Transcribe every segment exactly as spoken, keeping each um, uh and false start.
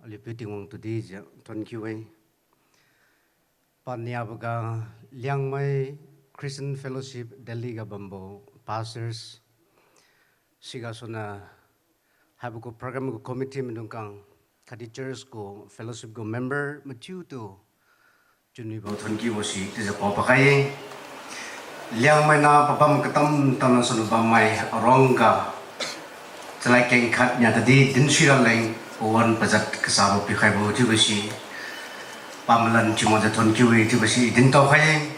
Aliu piu Tingwang tudi jiu thonkiu-e. Paniaboga Liangmai Christian Fellowship Delhi ga bambo pastors, sigasuniu haibo gu program gu committee maidung khang, khatdi church gu fellowship gu member mathiutu chunwibo thonkiubo si chiujiu pao pakhai-e. Liangmai na pabam katam-tamna sunu bammai aruangga chalad keng khat nia tadi dinsi raleng pawan pajat kasabo pikhaibo chiubo si pamalan thiumakjiu thonkiu-e chiubo si i dintao khai-e.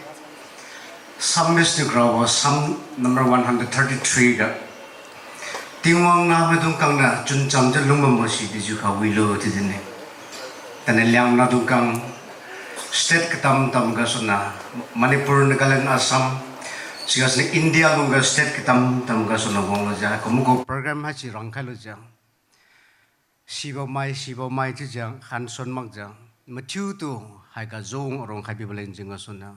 Psalmist niu raobo Psalm number one hundred thirty-three ga, Tingwang na maidung khang niu chunchamjiu lungbambo si dejiukha wilo chiu din-e. Tani Liangmai na dung khang state katam-tam gasuniu, Manipur, Nagaland, Assam, sigasuniu India lungga state katam-tam gasuniu wanglujiu haikumbo gu program haisi rangkhai lujiu, sibo mai, sibo mai chiujiu khansuan makjiu, mathiutu haiga zong arong khai bibo leng jeng gasuniu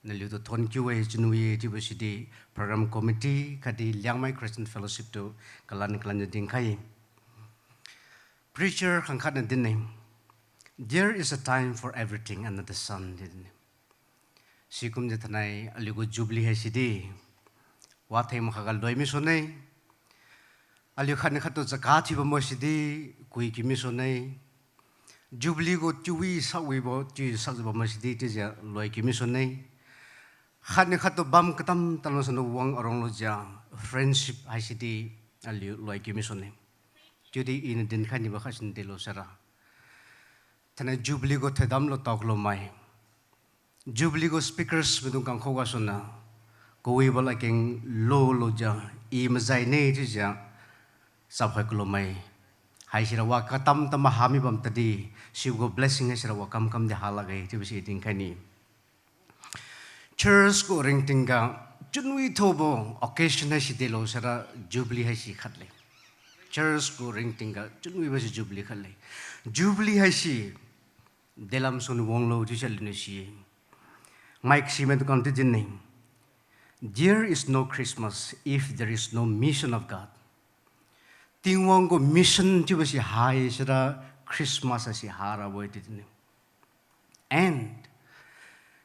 naliutu thonkiu-e, chunwi-e chiubo sidi program committee khatdi Liangmai Christian Fellowship tu kalan kalanjiu dinkhai-e. Preacher khangkhat niu din-e, There is a time for everything under the sun, di din-e. Sikumjiu thainai aliu gu Jubilee haisidi watheng makhaga loi misune. Aliu khatniu khattu chakha thiubambo sidi kui kimi sune. Jubilee gu chiuwi sakwibo chiu sakjiu bambo sidi chiujiu loi kimi sune. Khatniu khattu bam katam-tamna sunu wang arong lujiu friendship haisidi aliu loi kimi sune. Chiudi iniu dinkhai nibo khat sini delo saira, thainai Jubilee gu thoidamlo tao kalumai, Jubilee gu speakers maidung khang khugasuniu kawibo ladkeng lulujiu, i mazaine chiujiu chapkhai kalumai, haisira wa katam-tamma hami bam tadi, sibo gu blessing haisira wa kamkam di ha lakge chiubo si dinkhai ni. Church gu ringtingga chunwi thubo occasion haisi delo saira Jubilee haisi khatle. Church gu ringtingga chunwibo si Jubilee khatle. Jubilee haisi delam sunu wanglo chiusi aliuniu si-e. Mai kasimaidung khang di din-e, There is no Christmas if there is no mission of God. Tingwang gu mission chiubo si hai sira Christmas haisi harabo-e di din-e. And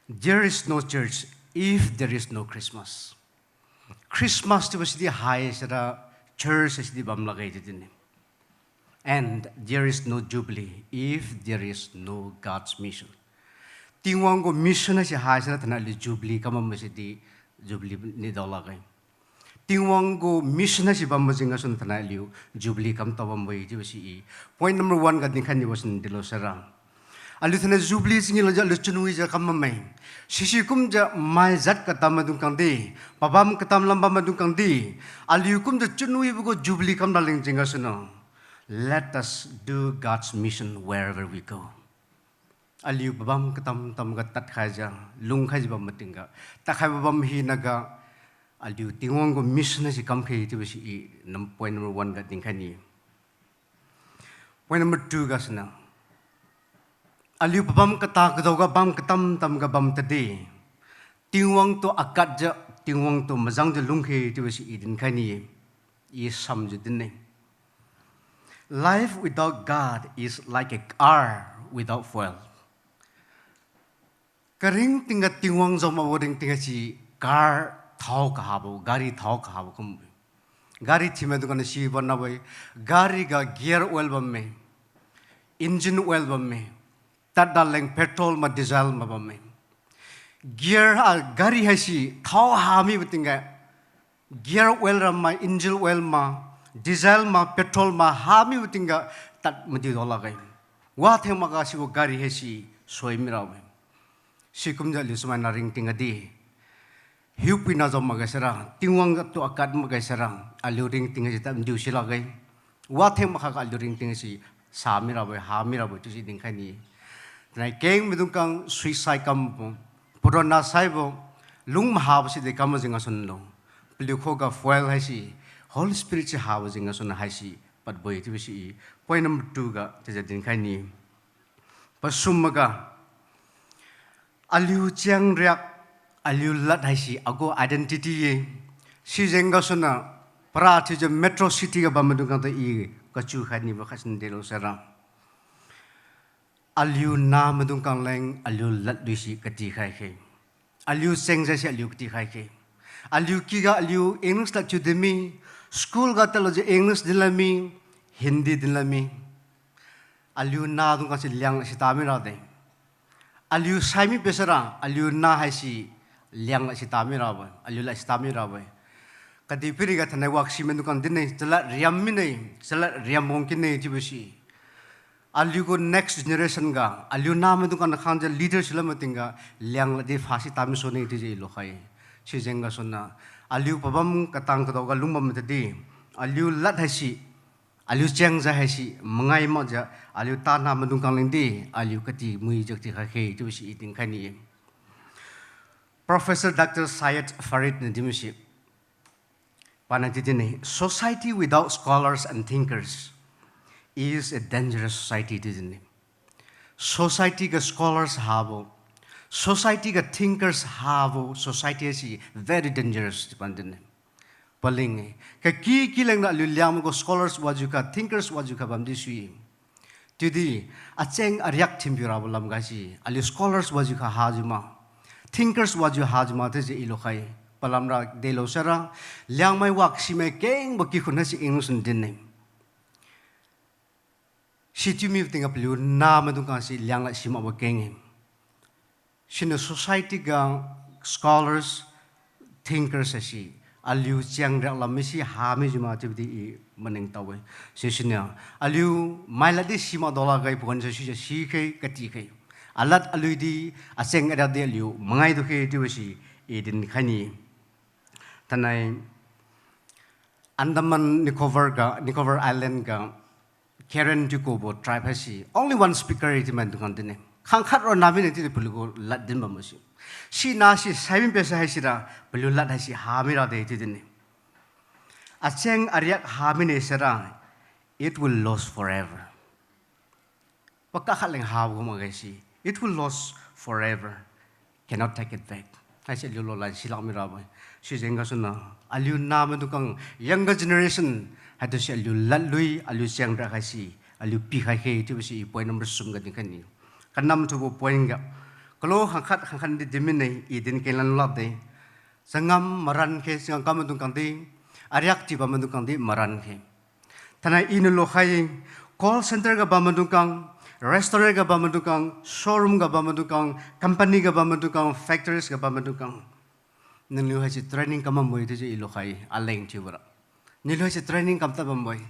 there is no church if there is no Christmas. Christmas chiubo sidi hai sira church sidi bam lakge di din-e. And there is no Jubilee if there is no God's mission. Tingwang gu mission haisi hai sira thainai aliu Jubilee kam bambo sidi Jubilee niu dao lakge. Tingwang gu mission haisi bambo jeng gasuniu thainai aliu Jubilee kam tao bambo-e chiubo si i point number one ga dinkhai nibo sini delo saira, aliu thainai Jubilee chingi lujiu aliu chunwijiu kam bamme. Sisi kumjiu mai jat katam maidung khang di, pabam katam lam bam maidung khang di, aliu kumjiu chunwibo gu Jubilee kam raleng jeng gasuniu, let us do God's mission wherever we go. Aliu pabam katam-tamga tadkhaijiu, lungkhaijiu bam matingga, tadkhaibo bam hinaga, aliu Tingwang gu mission haisi kamkhe chiubo si i num-, point number one ga dinkhai ni. Point number two gasuniu, aliu pabam kata kadaoga bam katam-tamga bam tadi, Tingwang tu akatjiu, Tingwang tu majangjiu lungkhe chiubo si i dinkhai ni, i samjiu din-e. Life without God is like a car without fuel. Karingtingga Tingwang jao makbo ringting haise car thao kahabo, gari thao kahabo kum. Gari thimaidung khang si banabo-e, gari ga gear oil bamme, engine oil bamme, tadda leng petrol ma diesel ma bamme. Gear, ah, gari haise thao hamibo tingga, gear oil ra ma, engine oil ma, diesel ma, petrol ma hamibo tingga tad madiu dao lakge. Watheng makga sibo gari haise soi mirabo-e. Sikumjiu aliu sumaina ringting adi, hiupuina jao makga saira, Tingwang tu akat makga saira, aliu ringting haise tad madiu si lakge. Watheng makga aliu ringting haise sa mirabo-e, ha mirabo-e chiusi dinkhai ni. Thainai kengmaidung khang suicide kambo, purona saibo, lung mahabo si de kambo jeng gasunlo, paliu khuga fuel haise, Holy Spirit si habo jeng gasun haise padbo-e chiubo si i point number two ga chiujiu dinkhai ni. Pasum maga, aliu chiang riak, aliu lad haise agu identity ye. Sijeng gasuniu para thiujiu metro city ga bammaidung khang tu i kachiu khai nibo khat sini delo saira, Aliu namaidung kang leng aliu ladluise katikhai khe. Aliu chengjaise aliu katikhai khe. Aliu kiga aliu English lad thiu dinmi, school ga tadlujiu English dinlami, Hindi dinlami. Aliu nadung kangse liang lad sitami rade. Aliu saimi pesara, aliu na haise liang lad sitami rabo-e, aliu lad sitami rabo-e. Kadihpiriga thainai waksi maidung kang dinne, chalad riam mine, chalad riam wang kine chiubo si. Aliugu next generation ga, aliu namaidung kang nakhangjiu leader silam matingga, liang laddi phasi tami sune chiujiu i lukhai. Sijeng gasuna, aliu pabam katang kadaoga lungbam matadi, aliu lad haise, aliu chengja haise mangai makjiu, aliu tana maidung kang lengdi, aliu kati muijiu katikhai khe chiubo si i dinkhai ni-e. Professor Doctor Syed Farid niu dinbose, paniu chiu dinne, society without scholars and thinkers is a dangerous society chiu dinne. Society ga scholars habo, society ga thinkers habo society haise very dangerous chiu pan dinne. Paling-e, kaki ki lengna aliu Liangmai gu scholars wajiukha, thinkers wajiukha bamdi sui-e. Chiudi, acheng ariak thinpiu rabo lamga si, aliu scholars wajiukha hajiu ma, thinkers wajiu hajiu ma chiujiu i lukhai. Palamra delo saira, Liangmai waksimai kengbo kikhun haise English niu dinne. Sichiu mibo tingga paliu namaidung kangse liang lad simakbo keng-e. Siniu society ga scholars, thinkers haise, aliu chiang riak lam misi hamijiu ma chiubodi i maningtao-e. Sisiniu, aliu mai laddi simak daola gai pawan sa sijiu sikhe, katikhai. Alad aluidi, acheng ariakdi aliu mangai dukhe chiubo si i dinkhai ni. Thainai Andaman Nicobar ga, Nicobar Island ga, Karen chiu kubo tribe haise only one speaker i chiu maidung kang dinne. Khangkhat ronna mine chiudi paliugu lad din bambo si. Sina si saimin pesa haisira, paliu lad haise hamira de chiu dinne. Acheng ariak hamine saira, it will last forever. Pakak khat leng habo gu makge si, it will last forever. Cannot take it back. Haise aliu lolan silak mirabo-e. Sijeng gasuna, aliu namaidung kang younger generation, haitu si aliu ladlui, aliu chiang riak haise, aliu pikhai khe chiubo si i point number sum ga dinkhai ni. Kanam thubo point ga, kalo khangkhat khangkhat di din mine i din kenglan lak de. Changam maran khe, changam kam maidung kang di, ariak chiu bam maidung kang di maran khe. Thainai iniu lukhai, call center ga bam maidung kang, restaurant ga bam maidung kang, showroom ga bam maidung kang, company ga bam maidung kang, factories ga bam maidung kang, naliu haise training kam bambo-e chiujiu i lukhai, aleng thiubora. Naliu haise training kam tad bambo-e.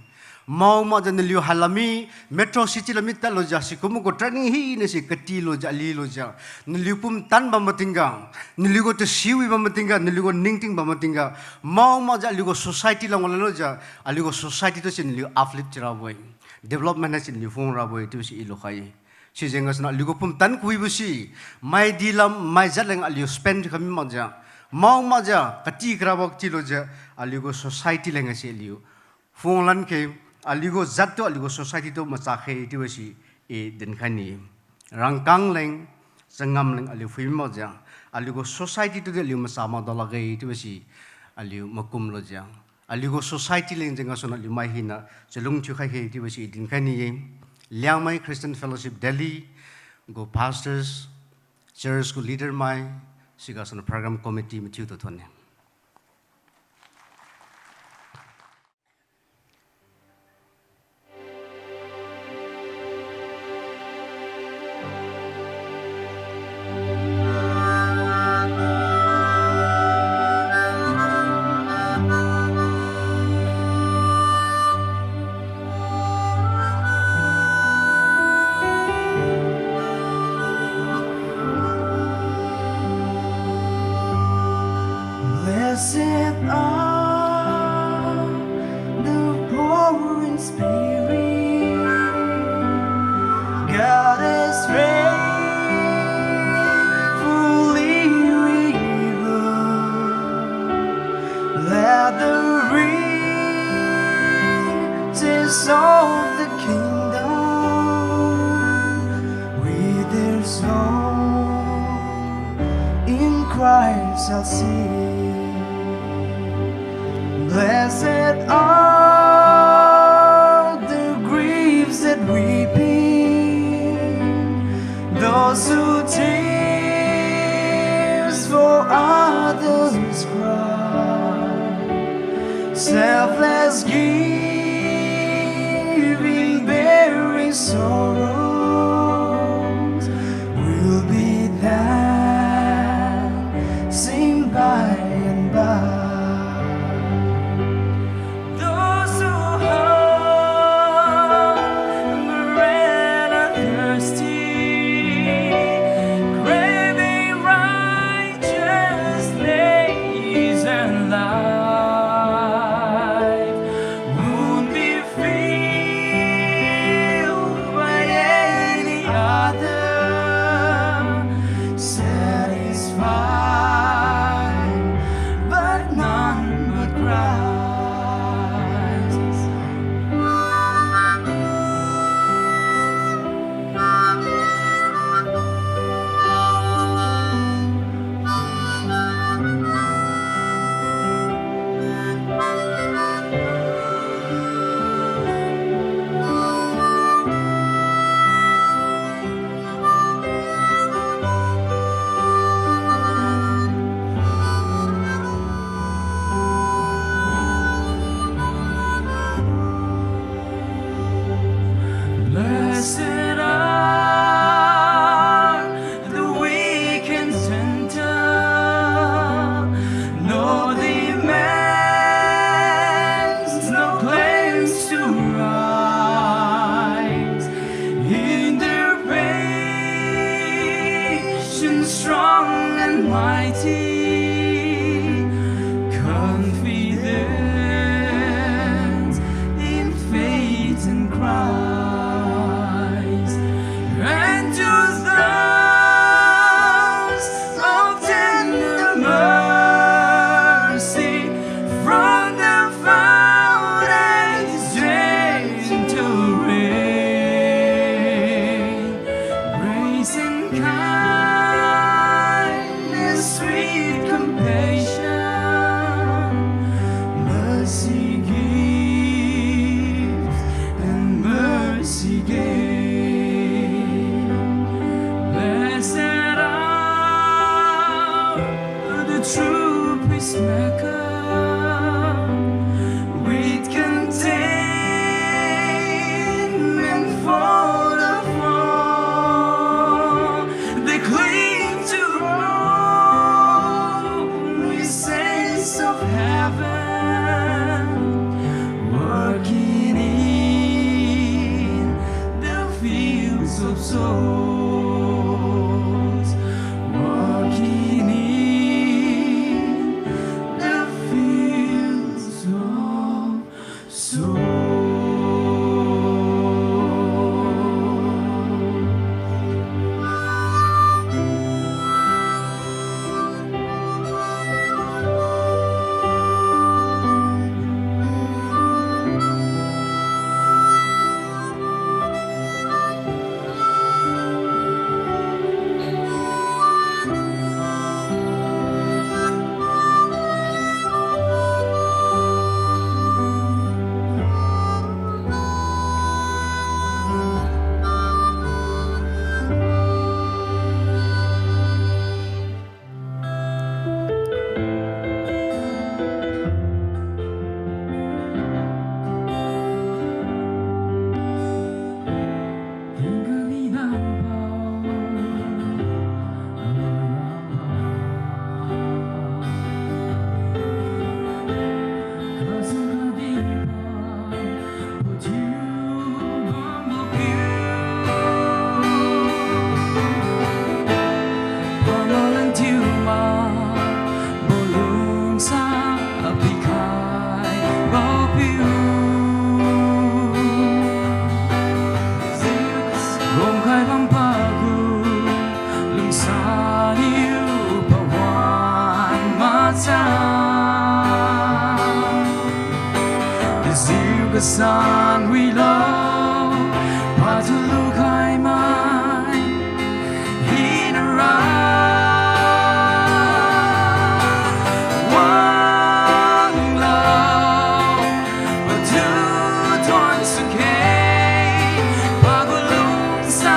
Mao makjiu naliu halam mi, metro city lam mi tadlujiu sikumbo gu training hina si katilujiu alilujiu, naliu pumtan bam matingga, naliu gu tasi wi bam matingga, naliu gu ningting bam matingga, mao makjiu aliu gu society lam wala lujiu, aliu gu society tu si naliu uplift thiurabo-e, development na si naliu phung rabo-e chiubo si i lukhai. Sijeng gasuna aliu gu pumtan kawibo si, maidi lam, mai jat leng aliu spend thiukhai mi makjiu, mao makjiu kati karabo katilujiu, aliu gu society leng haise aliu phunglan khe, aliu gu jat tu, aliu gu society tu macha khe chiubo si i dinkhai ni. Rangkang leng, changam leng aliu phui mi makjiu, aliu gu society tu di aliu macha mak daolakge chiubo si aliu makum lujiu, aliu gu society leng jeng gasuna aliu mai hina chalung thiukhai khe chiubo si i dinkhai ni-e. Liangmai Christian Fellowship Delhi gu pastors, church gu leader mai, sigasuna program committee mathiutu thonne. Blessed are the poor in spirit, God is faithfully river. Let the riches of the kingdom with their soul in Christ shall sing. Blessed are the griefs that weeping Those who tears for others cry, selfless giving, bearing sorrows, will be dancing by and by. Those who hunger and are thirsty, craving righteousness and life, won't be filled by any other, satisfied but none but Christ. Blessed are the weak and gentle, no demands, no claims to rise. In their patience, strong and mighty, confidence in faith in Christ. And to those of tender mercy, from the fountains gentle rain, grace and kindness, sweet compassion, mercy gives and mercy gain. Blessed are the true peacemaker, with contentment for the poor. They cling to the promises of heaven, working in the fields of souls, working in the fields of souls. Rongkhai bampa gu lungsaniu pawan macha. Kajiu kasan wilo, patu lukhai mai hina ra. Wanglo, patu thon sukhe, pagu lungsa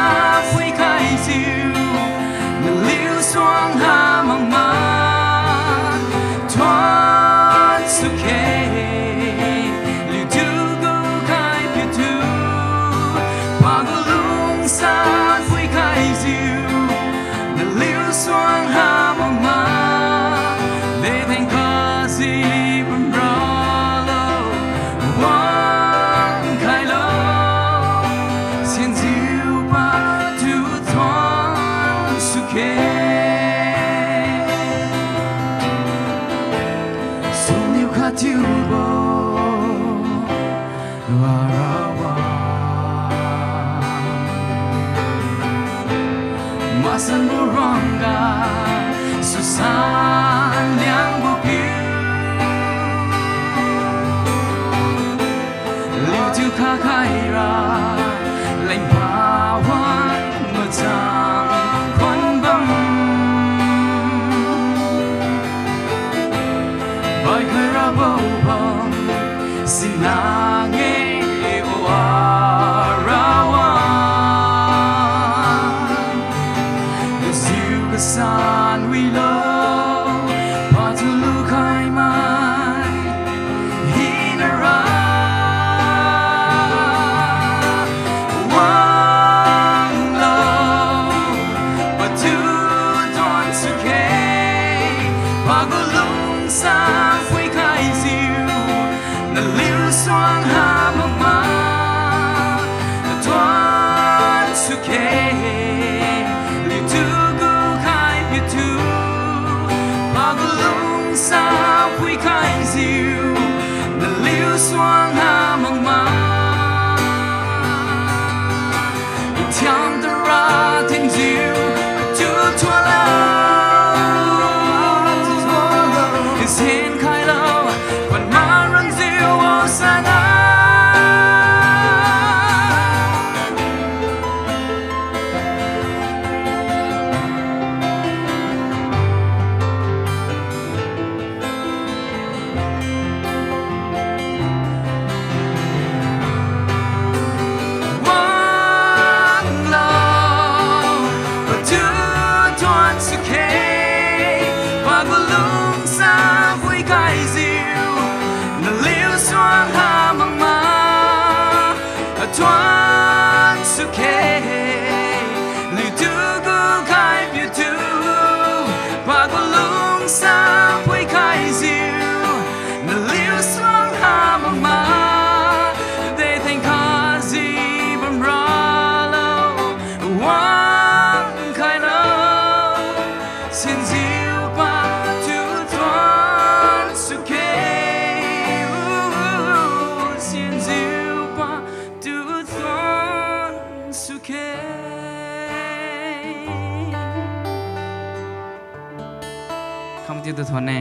phuikhaijiu. Sanbo ruangga, susan liangbo piu. Liutiu kha khaira, lengpa wan machang khuan bam. Bai khaira bobam, sinang e o Rawang. Kaziu kasan wilo, patu lukhai mai hinara. Wanglo, patu tuan sukhe, pagu lungsang phuikhaijiu, naliu suang ha makma, tuan sukhe, liutu gukhai piutu, pagu lungsang phuikhaijiu, naliu suang ha makma. Thiam tara thinjiu, tu thualo. Kasin khailo, pan maranjiu o sana. Wanglo, patu tuan sukhe, pagu lungsang phuikhaijiu, naliu suang ha makma, tuan sukhe, liutu gukhai piutu, pagu lungsang phuikhaijiu, naliu suang ha makma, dethen khaji bamralo, wangkhailo, sinjiu patu tuan sukhe, sinjiu patu tuan sukhe. Khamtiutu thuonne.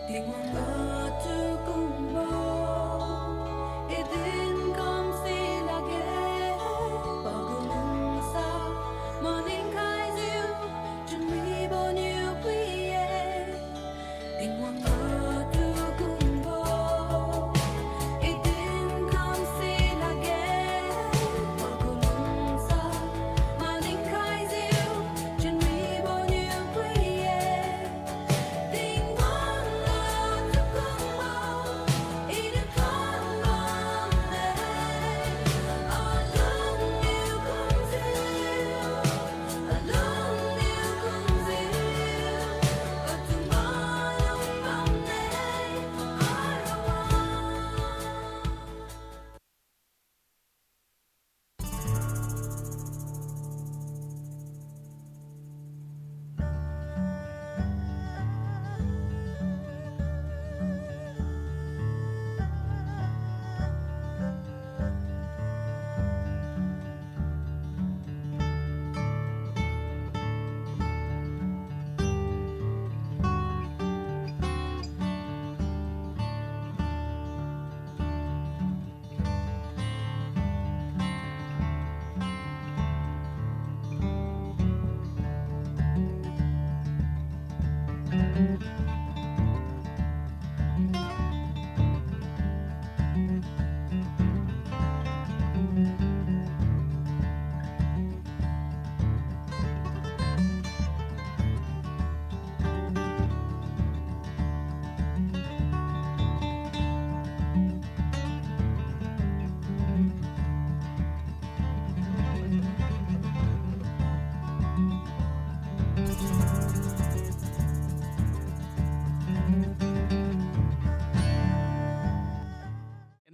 Tingwang atu kumbo, i din kamse lakge, pagu lungsa, maning khaijiu, chunwibo niu pui-e. Tingwang atu kumbo, i din kamse lakge, pagu lungsa, maning khaijiu, chunwibo niu pui-e.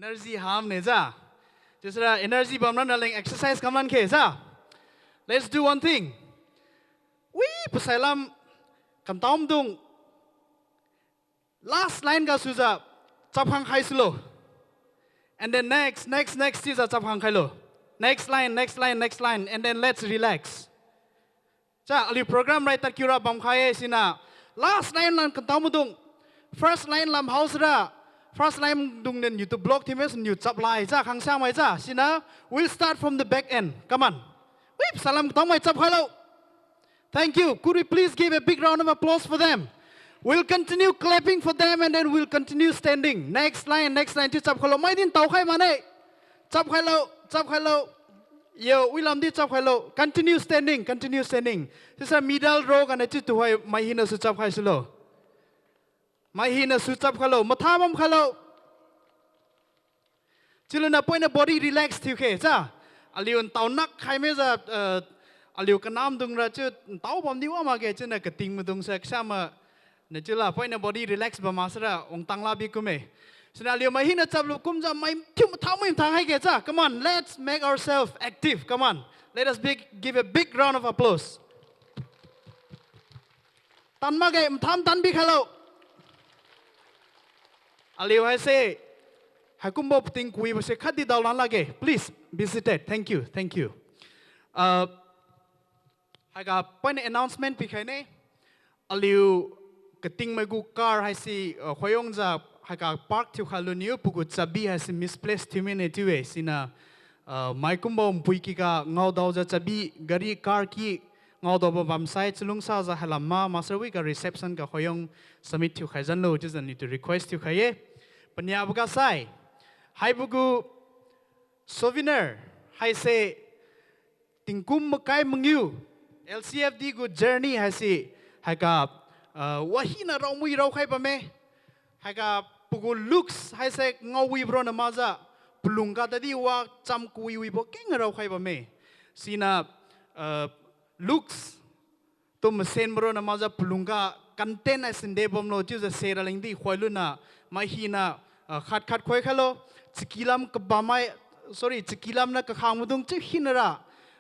Energy hamne ja. Chiusira energy bamra naleng exercise kamlan khe ja. Let's do one thing. Wi, pasai lam kantaomdung last line gasujiu chapkhang khai sulo. And then next, next, next chiujiu chapkhang khailo. Next line, next line, next line, and then let's relax. Cha, aliu program rai tadkiura bamkhai-e siniu. Last line lan kantaomaidung. First line lam haosira. First line dung niu YouTube block thiu mase niu chaplai ja, khangsiamai ja. Siniu, we'll start from the back end. Come on. Wi, pasai lam kantaomai chapkhailo. Thank you. Could we please give a big round of applause for them? We'll continue clapping for them and then we'll continue standing. Next line, next line chiu chapkhailo. Maidin taokhai mane. Chapkhailo, chapkhailo. Yo, wi lamdi chapkhailo. Continue standing, continue standing. Chiusai middle row ganiu chiu tuhoi mai hinasu chapkhai sulo. Mai hinasu chapkhailo. Matha bamkhailo. Chiuluniu poiniu body relax thiukhe cha. Aliu ntao nak khai mijiu, eh, aliu kanamdung ra chiu ntao bamdi wa makge chiuniu kating maidung sa kasama. Niu chiula poiniu body relax bam maksara wangtang labi kumme. Siniu aliu mai hina chaplu kumjiu mai thiu matha mai matha haige cha. Come on, let's make ourselves active. Come on, let us big, give a big round of applause. Tan makge, matham tanbi khailo. Aliu haise, haikumbo pating kuibose khatdi daolan lakge. Please, be seated. Thank you, thank you. Ah, haiga poiniu announcement pikhaine. Aliu katingmai gu car haise, ah, khoiyongjiu haiga park thiukhailuniu pagu chabi haise misplace thiu mine chiu-e siniu, ah, maikumbo npui kiga ngaodaojiu chabi gari car ki ngaodaobo bamsai chalungsajiu hailam ma maksara wiga reception ga khoiyong submit thiukhai janlo chiujiu nitu request thiukhai-e. Paniaboga sai, haibo gu souvenir haise tingkum makai mangiu, L C F D gu journey haise, haiga, ah, wahina raomui raokhai bamme, haiga pagu looks haise ngaowibo ronna makjiu, palungga tadi wa cham kawiwibo keng raokhai bamme. Siniu, ah, looks tu masenbo ronna makjiu palungga content haise nde bamlo chiujiu sera lengdi khoiluniu, mai hina, ah, khat khat khoi khailo, chakilam kabammai, sorry, chakilamniu kakhang maidung chiu hinara,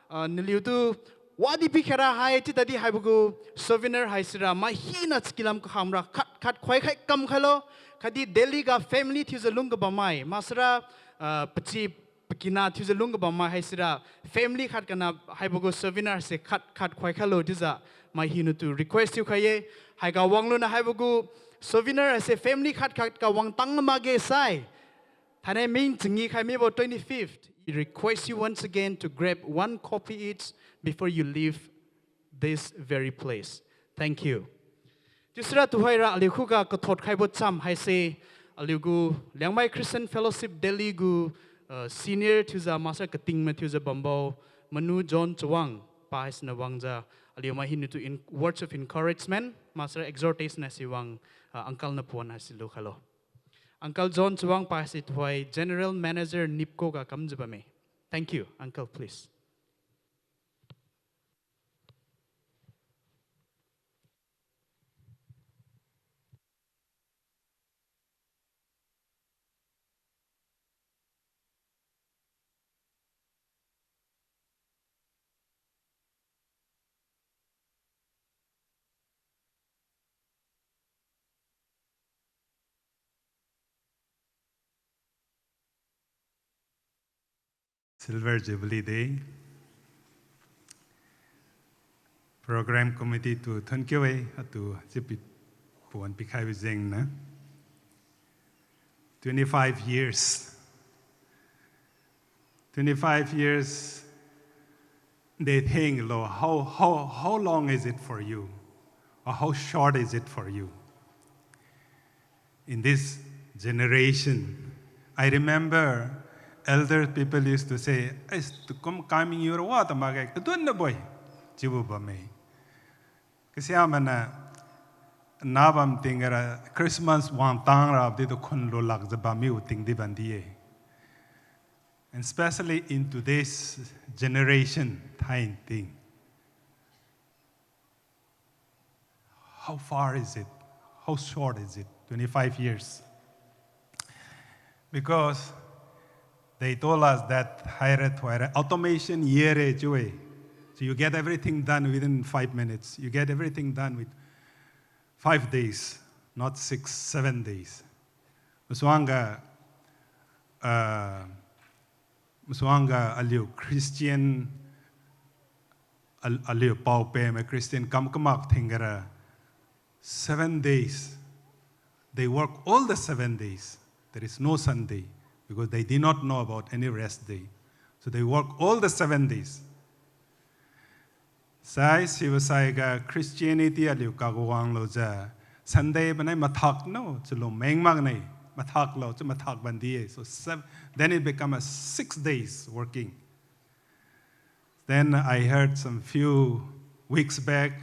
ah, naliutu wadi pikhaira hai chiu tadi haibo gu souvenir haisira mai hina chakilam kakhamra khat khat khoi khai kam khailo, khatdi Delhi ga family thiujiu lung kabammai maksara, ah, pachi pakina thiujiu lung kabammai haisira family khat gana haibo gu souvenir se khat khat khoi khailo chiujiu mai hinatu request thiukhai-e. Haiga wang luniu haibo gu souvenir haise family khat khat ga wangtang makge sai. Thainai ming changi khai mibo twenty-fifth. I request you once again to grab one copy each before you leave this very place. Thank you. Chiusira tuhoira aliu khuga kathot khaibo cham haise, aliu gu Liangmai Christian Fellowship Delhi gu, uh, senior thiujiu maksara kating mathiujiu bambo, Manu John Chawang, pa haisiniu wangjiu, aliu mai hiniu tu in words of encouragement, maksara exhortation haise wang, uh, uncle niu pawan haise lukhailo. Uncle John Chawang pa haise tuhoi General Manager NEEPCO ga kamjiu bamme. Thank you, uncle, please. Silver Jubilee Day. Program committee tu thank you e, atu chipi pawan pikhaibo jengniu. Twenty-five years. Twenty-five years, they think, lo, how, how, how long is it for you? Or how short is it for you? In this generation, I remember elder people used to say, "Ai, tu kum coming year wa ta makge, kadun na boi." Chiubo bamme. Kasia mana, nabam tingga ra, Christmas wangtang ra, di tu khun lulakjiu bammi u tingdi bamdi-e. And especially in today's generation, thain ting. How far is it? How short is it? Twenty-five years. Because they told us that haira thuaira automation year e chiu-e. So you get everything done within five minutes. You get everything done with five days, not six, seven days. Masuangga, uh, masuangga aliu Christian, al-, aliu pao-peh mai Christian kam kamak tingga ra, seven days. They work all the seven days. There is no Sunday because they did not know about any rest day. So they work all the seven days. Sai sibo saiga Christianity aliu kagawang lujiu, Sunday banai mathak no, chiu lungmeng makne, mathak lo, chiu mathak bamdi-e. So sev-, then it become a six days working. Then I heard some few weeks back,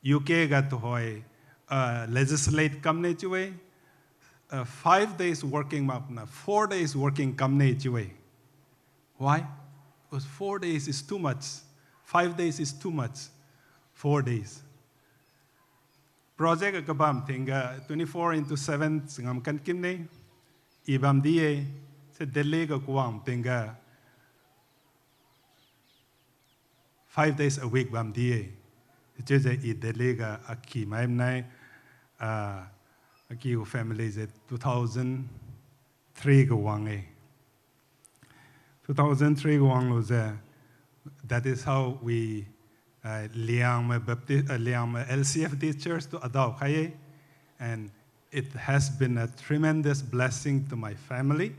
U K ga tuhoi, uh, legislate kamne chiu-e, uh, five days working makna, four days working kamne chiu-e. Why? Because four days is too much. Five days is too much. Four days. Project kabam tingga twenty-four into seven ngam kan kimne. I bamdi-e, se Delhi ga kawang tingga five days a week bamdi-e. Chiujiu i Delhi ga aki mai nai, ah, aki gu family jiu two thousand three ga wang-e. Two thousand three ga wang lujiu, that is how we, uh, Liangmai Baptist, uh, Liangmai L C F D Church tu adao khai-e. And it has been a tremendous blessing to my family,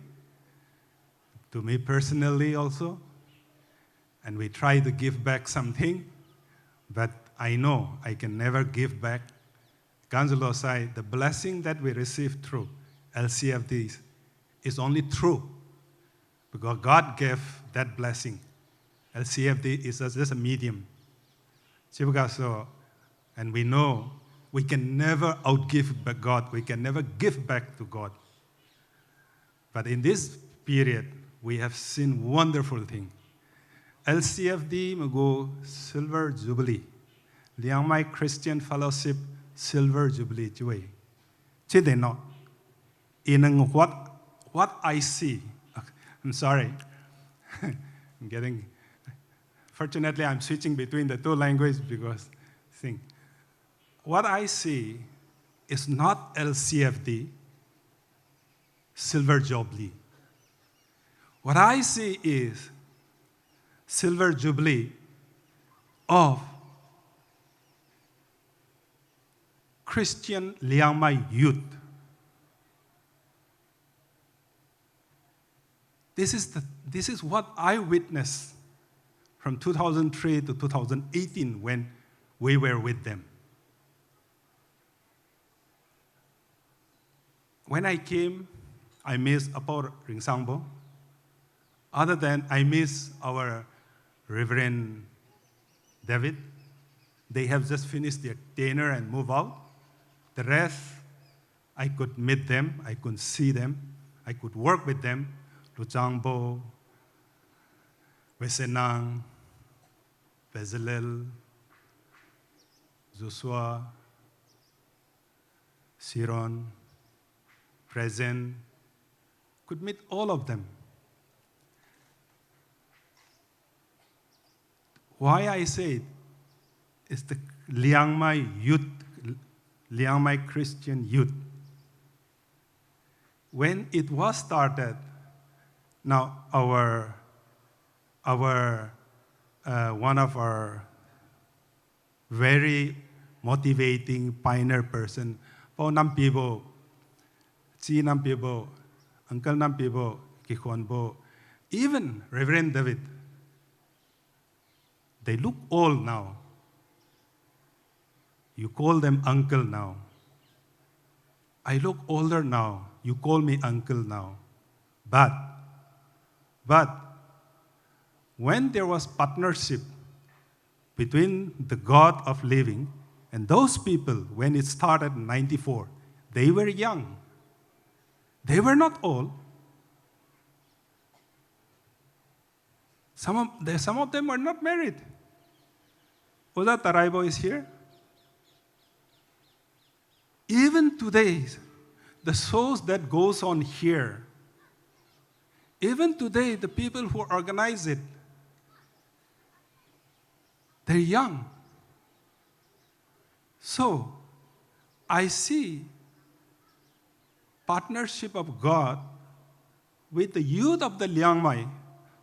to me personally also. And we try to give back something, but I know I can never give back. Ganjalo sai, the blessing that we receive through L C F D is only through, because God gave that blessing. L C F D is just, just a medium. Chiubo gasu, and we know we can never outgive back God. We can never give back to God. But in this period, we have seen wonderful thing. L C F D mai gu Silver Jubilee, Liangmai Christian Fellowship Silver Jubilee chiu-e. Chiudi no, in what, what I see, I'm sorry, I'm getting, fortunately, I'm switching between the two languages because, think, what I see is not L C F D Silver Jubilee. What I see is Silver Jubilee of Christian Liangmai youth. This is the, this is what I witnessed from two thousand three to two thousand eighteen when we were with them. When I came, I miss Apau Ringsangbo. Other than I miss our Reverend David, they have just finished their tenure and move out. The rest, I could meet them, I could see them, I could work with them. Luchangbo, Wesenang, Bezalel, Joshua, Siron, present, could meet all of them. Why I say it is the Liangmai youth, Liangmai Christian youth. When it was started, now our, our, uh, one of our very motivating pioneer person, Pau Nampibo, Chi Nampibo, Uncle Nampibo, Kikhonbo, even Reverend David, they look old now. You call them uncle now. I look older now. You call me uncle now. But, but when there was partnership between the God of living and those people, when it started in ninety-four, they were young. They were not old. Some of, they, some of them were not married. Oja Taraibo is here. Even today, the shows that goes on here, even today, the people who organize it, they're young. So, I see partnership of God with the youth of the Liangmai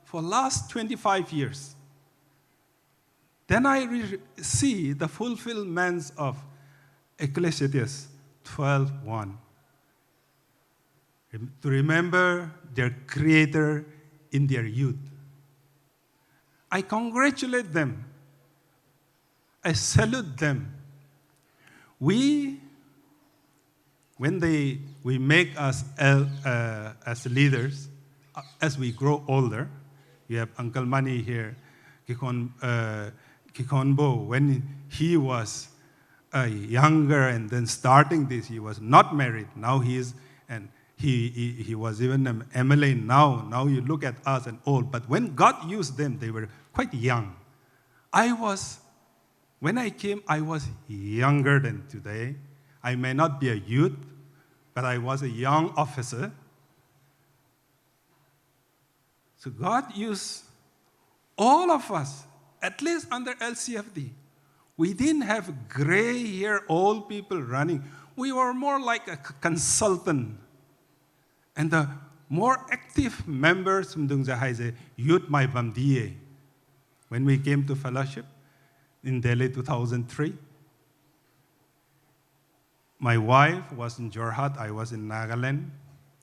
for last twenty-five years. Then I re-, see the fulfillments of Ecclesiastes twelve one. Rem-, to remember their Creator in their youth. I congratulate them. I salute them. We, when they, we make us el-, uh, as leaders, uh, as we grow older, you have Uncle Mani here, Kikhon, uh, Kikhonbo, when he was, uh, younger and then starting this, he was not married. Now he is, and he, he, he was even an M L A now. Now you look at us and all. But when God used them, they were quite young. I was, when I came, I was younger than today. I may not be a youth, but I was a young officer. So God used all of us, at least under L C F D. We didn't have gray hair old people running. We were more like a c-, consultant. And the more active members, mdungjiu haise youth mai bamdi-e. When we came to fellowship in Delhi two thousand three, my wife was in Jorhat, I was in Nagaland.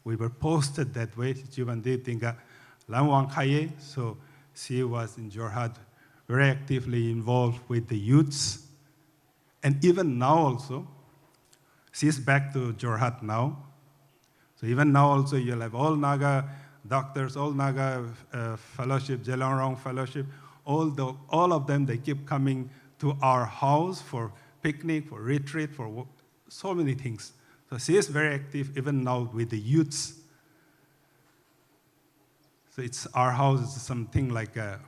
We were posted that way. Chiubamdi tingga lam wangkhai-e, so she was in Jorhat, very actively involved with the youths. And even now also, she's back to Jorhat now. So even now also, you'll have all Naga doctors, all Naga, uh, fellowship, Zeliangrong fellowship, all the, all of them, they keep coming to our house for picnic, for retreat, for wo-, so many things. So she is very active even now with the youths. So it's, our house is something like a,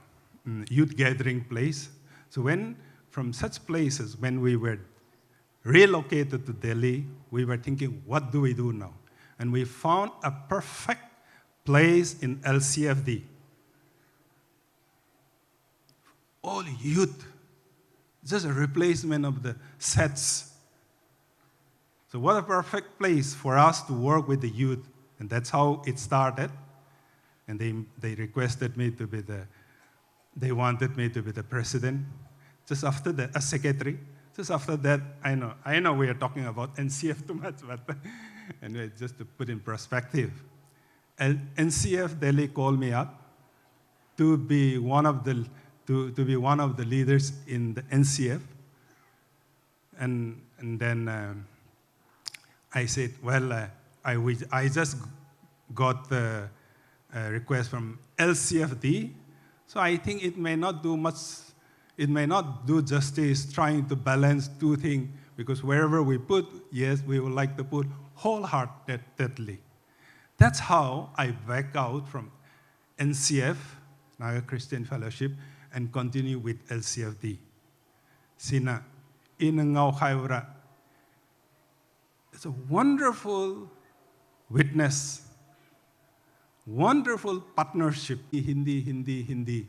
mm, youth gathering place. So when, from such places, when we were relocated to Delhi, we were thinking, "What do we do now?" And we found a perfect place in L C F D. All youth, just a replacement of the sets. So what a perfect place for us to work with the youth. And that's how it started. And they, they requested me to be the, they wanted me to be the president. Just after the, a secretary. Just after that, I know, I know we are talking about N C F too much, but anyway, just to put in perspective, L-, N C F Delhi called me up to be one of the, to, to be one L C F D leaders in the N C F. And, and then, um, I said, "Well, uh, I, wi-, I just got the, uh, request from L C F D, so I think it may not do much, it may not do justice trying to balance two things, because wherever we put, yes, we would like to put wholeheartedly." That's how I back out from N C F, Naga Christian Fellowship, and continue with L C F D. Siniu, iniu ngaokhaibo ra, it's a wonderful witness, wonderful partnership. Hindi, Hindi, Hindi.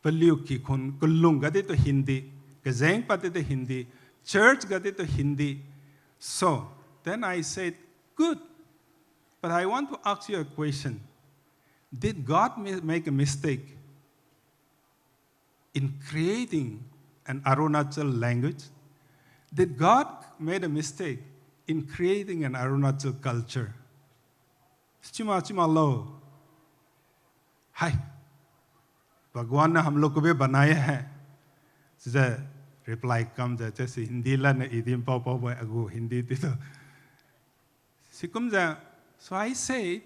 Paliu kikhun kalung gadi tu Hindi, kajeng padi tu Hindi, church gadi tu Hindi. So, then I said, "Good, but I want to ask you a question. Did God ma-, make a mistake in creating an Arunachal language? Did God made a mistake in creating an Arunachal culture?" Sichiu ma, chiu ma lo. Hai, Bhagwan ne hum log ko bhi banaya hai. Chiujiu reply kamjiu, chiusi Hindi ladniu i din pao pao bo-e, agu Hindi di tu. Sikumjiu, so I say,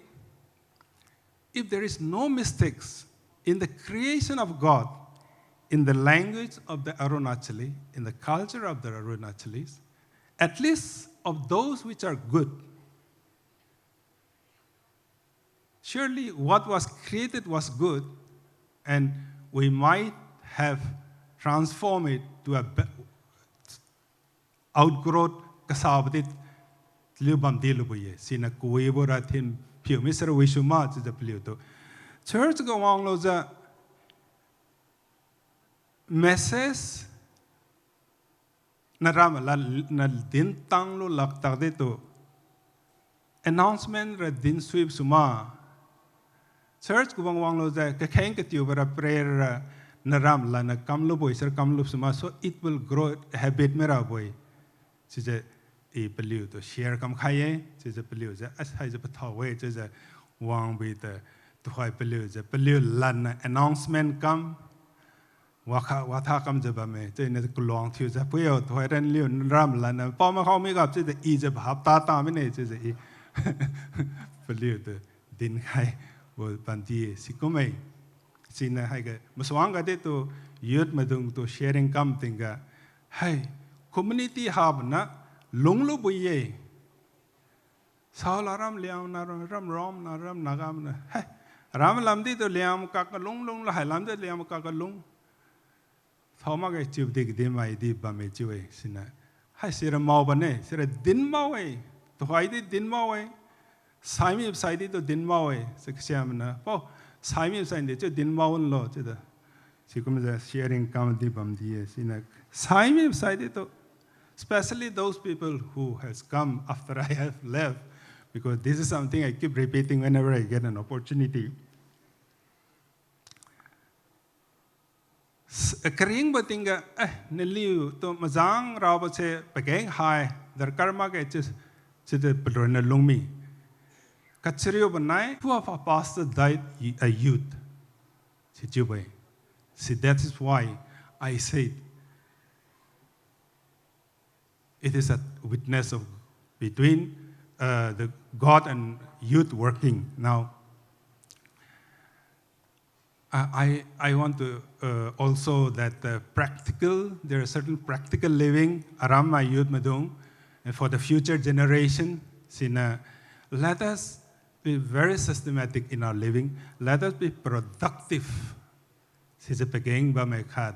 if there is no mistakes in the creation of God, in the language of the Arunachali, in the culture of the Arunachalis, at least of those which are good, surely what was created was good, and we might have transformed it to a be-, outgrowth kasabo di liu bamdi lubo-e. Siniu kawibo ra thin phiumi sara wi suma chiujiu paliu tu church ga wanglujiu message naram la, na din tanglu lak tadi tu announcement ra din suibo suma. Church gu bang wanglujiu kakheng katiubo ra prayer ra naram lana kamlubo-e, sir kamlu suma, so it will grow habit mirabo-e. Chiujiu i paliu tu share kamkhai-e, chiujiu paliu jiu, as haijiu pathao-e, chiujiu wangbi tu, tuhoi paliu jiu, paliu lanna announcement kam, wakha, watha kamjiu bamme, chiuniu kaluang thiujiu, pui yo, tuhoi ranliu naram lana, pao makhao migap, chiujiu i jiu hapta ta mine, chiujiu i paliu tu dinkhai bo bamdi-e, sikumme. Siniu haiga masuang gadi tu youth maidung tu sharing kam tingga, hai, community habo na lunglubo-e. Saola ram Liangmai na ram, ram Rom na ram Naga mani, hai, ram lamdi tu Liangmai kak kalung lunglu, hai lamdi Liangmai kak kalung. Thao makge chiubo di kadin mai di bamme chiu-e siniu. Hai sira mao bane, sira din mao-e. Tuhoidi din mao-e. Saimi saidi tu din mao-e, si kasiamna. Pao, saimi saidi chiu din mao nlo chiuda. Sikumjiu sharing kam di bamdi-e siniu. Saimi saidi tu, especially those people who has come after I have left, because this is something I keep repeating whenever I get an opportunity. S-, karingbo tingga, eh, naliu tu majang raobo se pageng hai, darkar makge chiu, chiujiu palun na lungmi. Kachariubo nai, two of our pastor died a youth. Sichiubo-e. See, that is why I said, it is a witness of between, uh, the God and youth working. Now, I, I, I want to, uh, also that, uh, practical, there are certain practical living aram mai youth maidung, and for the future generation, siniu, let us be very systematic in our living. Let us be productive. Sijiu pageng bamme khat.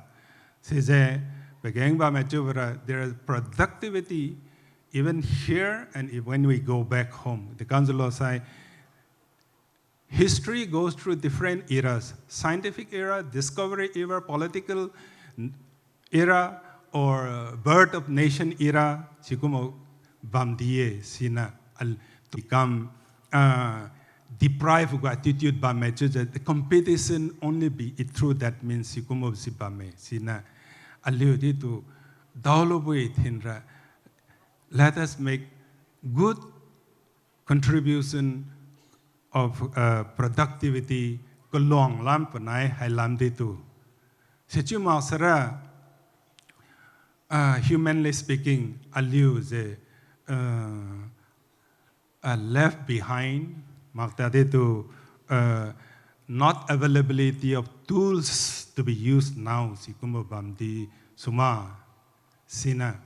Sijiu pageng bamme chiubo ra, there is productivity even here and if, when we go back home. The council of Sai, history goes through different eras. Scientific era, discovery era, political n-, era, or, uh, birth of nation era, sikumbo bamdi-e, siniu al-, to become, uh, deprive gu attitude bamme chiujiu, the competition only be it through that means sikumbo si bamme, siniu aliu di tu, daolubui thinra, let us make good contribution of, uh, productivity, kaluang lam panai hai lam ditu. Sichiu maksara, uh, humanly speaking, aliu je, uh, uh, left behind, makta ditu, uh, not availability of tools to be used now, sikumbo bamdi suma, sina.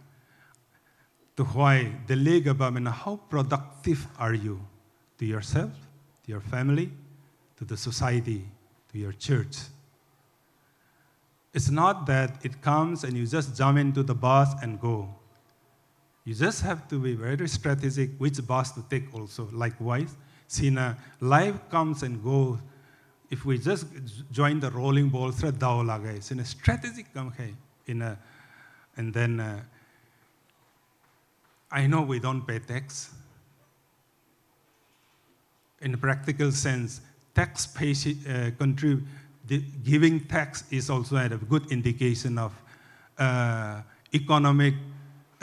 Tuhoi, Delhi ga bammai na, how productive are you to yourself, to your family, to the society, to your church? It's not that it comes and you just jump into the bus and go. You just have to be very strategic which bus to take also. Likewise, sina life comes and goes. If we just join the rolling ball, sira dao lakge. Sina strategic kam khe. In a, and then, uh, I know we don't pay tax. In a practical sense, tax pay, uh, contrib-, the giving tax is also a good indication of, uh, economic,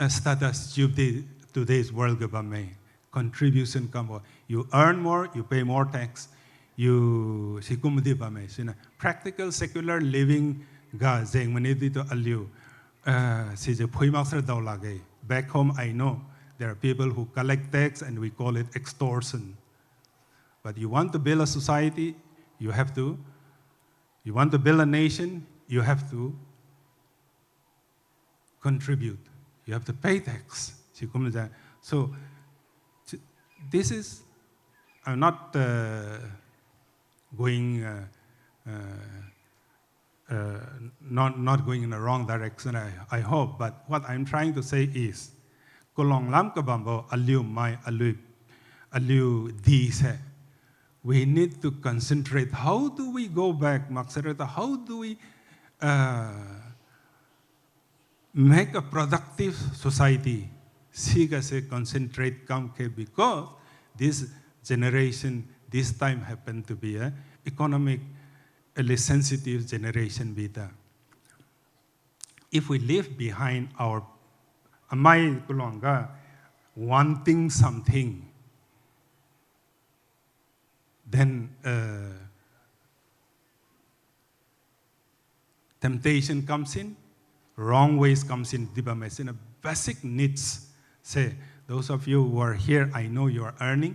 uh, status of the today's world ga bamme. Contribution kambo. You earn more, you pay more tax. You sikum di bamme. Sina practical secular living ga jeng mani ditu aliu. Uh, sije phui maksara dao lakge. Back home, I know there are people who collect tax and we call it extortion. But you want to build a society, you have to, you want to build a nation, you have to contribute. You have to pay tax. Sikum ja. So, t-, this is, I'm not, uh, going, uh, uh, uh, not, not going in the wrong direction, I, I hope. But what I'm trying to say is, kulong lam kabambo aliu mai, aliu, aliu di se, we need to concentrate. How do we go back? Maksara ta, how do we, uh, make a productive society? Siga se concentrate kam khe because this generation, this time happen to be a economically sensitive generation bida. If we leave behind our amai kulong ga wanting something, then, uh, temptation comes in, wrong ways comes in, di bamme sina basic needs se, those of you who are here, I know you are earning.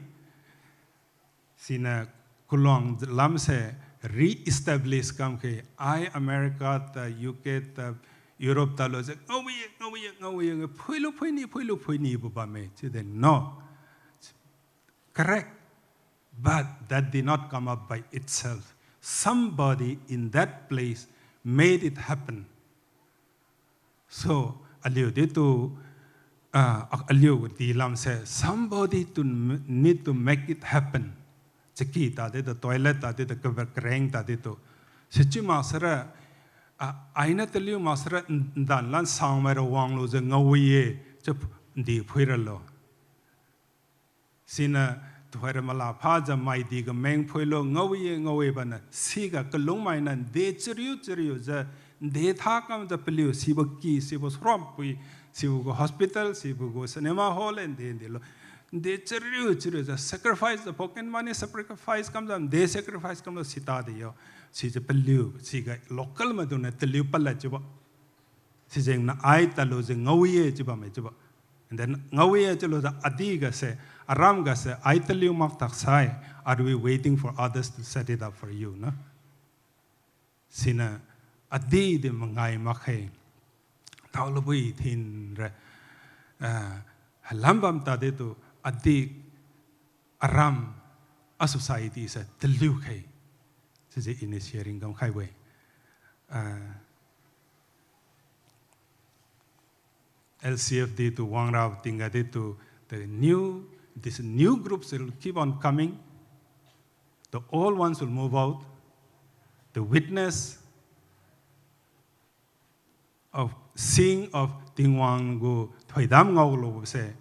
Sina kulong lam se re-establish kam khe, ai America ta, U K ta, Europe talo je, ngaowi, ngaowi, ngaowi, phuilu phuini, phuilu phuini bo bamme, chiu de no. Correct. But that did not come up by itself. Somebody in that place made it happen. So, aliu ditu, ah, aliu di lam se, somebody to m-, need to make it happen. Chaki ta ditu, toilet ta ditu, kabar kareng ta ditu. Sichiu maksara, ah, aina taliu maksara, n-, ndan lan sangmai ra wanglu je ngaowi ye, chiu ndi phuiralo. Sina tuhoira malapha ja maidi ga meng phuilo, ngaowi-e, ngaowi-e bana, siga kalungmai na, nde chariu-chariu ja, nde tha kam ja paliu, sibo ki, sibo srompui, sibo gu hospital, sibo gu cinema hall, nde, nde lo. Nde chariu-chariu ja, sacrifice the pocket money, sacrifice kam ja, nde sacrifice kamlo sita de yo. Sija paliu, siga local maidung niu taliu pala chiubo. Sijengniu ai talo je ngaowi-e chiu bamme chiubo. And then ngaowi-e chiulujiu adi gase, aram gase, ai taliu mak taksai, are we waiting for others to set it up for you, no? Siniu adi di mangai makge. Thaolubui thinra, ah, halam bam tadi tu adi aram a society se taliu khe. Siji iniu sharing kamkhai we. Ah, L C F di tu, wangrabo tingga di tu, the new, these new groups will keep on coming. The old ones will move out. The witness of seeing of Tingwang gu thoidam ngaolubose,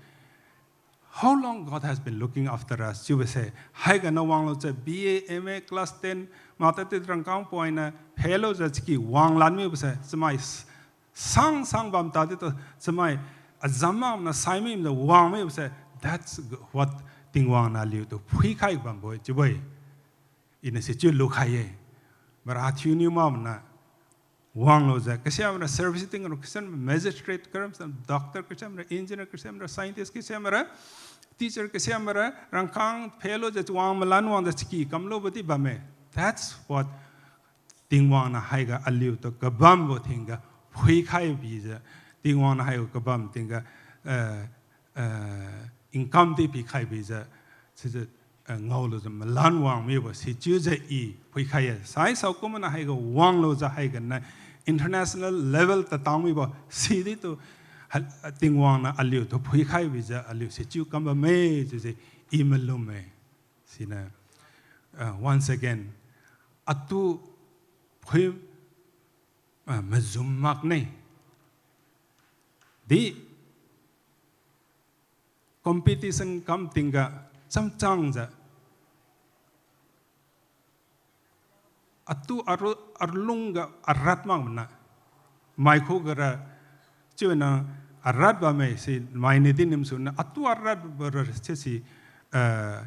how long God has been looking after us chiubose, haiga na wanglujiu B A, M A, class ten, mata ti rangkang poina, phelo jiu chiki wanglan mibose, chamai s-, Sang sang bam tadi tu chamai azam makna sai mijiu wang mibo se, that's what Tingwang niu aliu tu phuikhai bambo-e chiubo-e. Iniu sichiu lukhai-e. Mara thiuniu makna wanglujiu, kasiamra service ting ra, kasiamra magistrate, kasiamra doctor, kasiamra engineer, kasiamra scientist, kasiamra teacher, kasiamra rangkang phelo jiu wang malan wangjiu chaki kamlubo di bamme. That's what Tingwang niu haiga aliu tu kabambo tingga phuikhai bijiu, Tingwang niu haiga kabam tingga, eh, eh, income di pikhai bijiu, sijiu, eh, ngaolujiu malan wang mibo sichiujiu i phuikhai-e. Sai saokum niu haiga wanglujiu haiga niu international level tatang mibo sidi tu, ha, Tingwang niu aliu tu phuikhai bijiu aliu sichiu kam bamme chiujiu i malumme. Siniu, uh, once again, atu phui, uh, majum makne. Di competition kam tingga chamchangjiu atu aru, arlungga arat makna. Mai khuga ra, chiuna arat bamme si mainiu di nimsuniu atu arat bara si si, eh,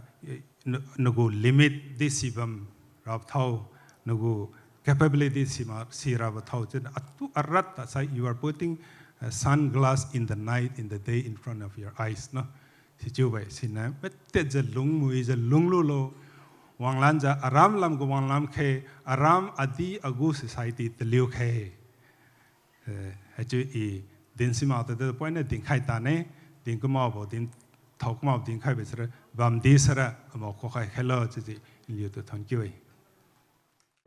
n-, nagu limit di sibam rathao, nagu capability sima, sirabo thao chiu atu arat ta sai, you are putting, uh, sunglass in the night, in the day, in front of your eyes, no? Sichiubo-e, siniu matedjiu lungmuijiu lunglulo, wanglanjiu aram lamgu wanglam khe, aram adi agu society taliu khe. Eh, haichiu i din simak tadi point niu dinkhai tane, din kamakbo, din thao kamakbo dinkhaibo sira, bamdi sira, amao khukhai khailo chiujiu nliu tu thank you-e.